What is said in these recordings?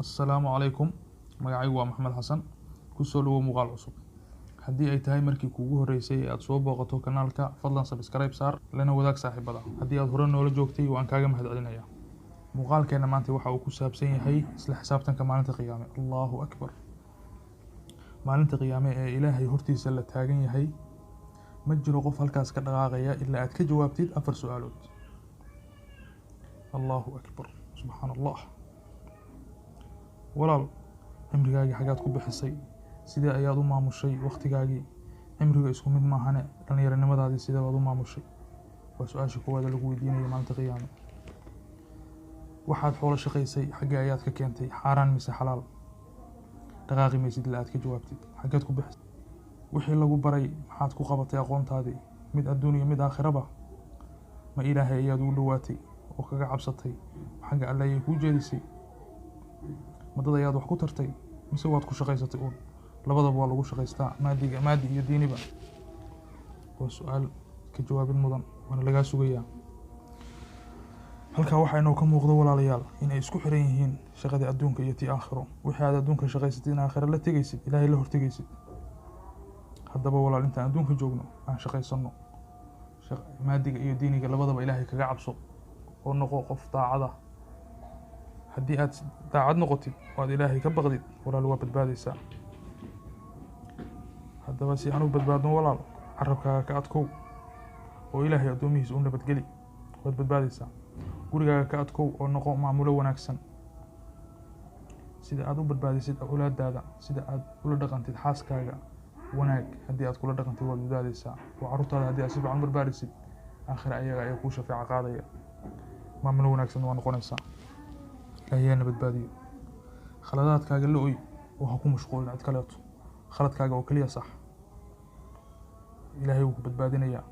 Assalaamu calaykum. Magacaygu waa Maxamed Xasan. Kusoo dhawow muuqaal cusub. Haddii ay tahay markii kuugu horreysay ee aad soo booqato kanaalka, fadlan subscribe saar, lana wadaag saaxiibada. Haddii aad hore noola joogtay, waan kaaga mahadcelinayaa. Muuqaalkeena maanta waxa uu ku saabsan yahay isla xisaabtanka maalinta qiyaame. Allahu akbar! Maalinta qiyaame ee Ilaahay hortiisa la taagan yahay, ma jiro qof halkaas ka dhaqaaqaya ilaa aad ka jawaabtid afar su-aalood. Allahu akbar, subxaan Allah! Walaal, cimrigaagii xagaad ku bixisay? Sidee ayaad u maamushay wakhtigaagii? Cimriga isku mid maahane, dhallinyaronimadaadii sidee baad u maamushay? Waa su-aasha koowaad ee lagu weydiinayo maalinta qiyaame. Waxaad xoolo shaqaysay, xaggee ayaad ka keentay? Xaaraan mise xalaal? Dhaqaaqi maysid ilaa aad ka jawaabtid. Xaggeed ku bixisay wixii lagu baray? Maxaad ku qabatay aqoontaadii, mid adduun iyo mid aakhiraba? Ma Ilaahay ayaad ugu dhowaatay oo kaga cabsatay? Xagga Alle ayay kuu jeedisay? Ma dad ayaad wax ku tartay mise waad ku shaqaysatay uun? Labadaba waa lagu shaqaystaa, maadiga maadi iyo diiniba. Waa su-aal ka jawaabin mudan, waana lagaa sugayaa. Halkaa waxaa inoo ka muuqdo, walaalayaal, inay isku xiran yihiin shaqadii adduunka iyo tii aakhiro. Wixii aad adduunka shaqaysatid in aakhiro la tegaysid, Ilaahay la hortegaysid. Haddaba walaal, intaan adduunka joogno aan shaqaysano, maadiga iyo diiniga labadaba Ilaahay kaga cabso oo noqo qof daacada. Haddii aad daacad noqotid oo aad Ilaahay ka baqdid, walaal, waa badbaadaysaa. Haddaba si aan u badbaadno, walaal, carabkaaga ka adkow oo Ilaahay addoomihiisa u nabadgeli, waad badbaadaysaa. Gurigaaga ka adkow oo noqo maamulo wanaagsan. Sida aad u badbaadisid awlaadaada, sida aad ula dhaqantid xaaskaaga wanaag haddii aad kula dhaqantid, waad badbaadaysaa. Oo carruurtaada haddii aad si fiican u barbaarisid, aakhira ayaga ayaa kuu shafeeco qaadaya, maamulo wanaagsan waa noqonaysaa. Ilaahay yaana badbaadiyo. Khaladaadkaaga la oy oo ha ku mashquulin cid kaleeto. Khaladkaaga oo keliya sax, Ilaahay wuu ku badbaadinayaa.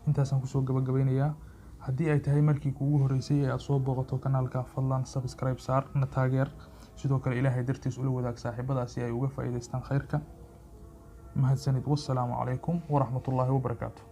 Intaasaan kusoo gabagabeynayaa. Haddii ay tahay markii kuugu horreysay ee aad soo booqato kanaalka, fadlan subscribe saar, na taageer. Sidoo kale Ilaahay dartiis ula wadaag saaxiibada si ay uga faa'iidaystaan khayrka. Mahadsanid. Wassalaamu calaykum waraxmatullaahi wabarakaatu.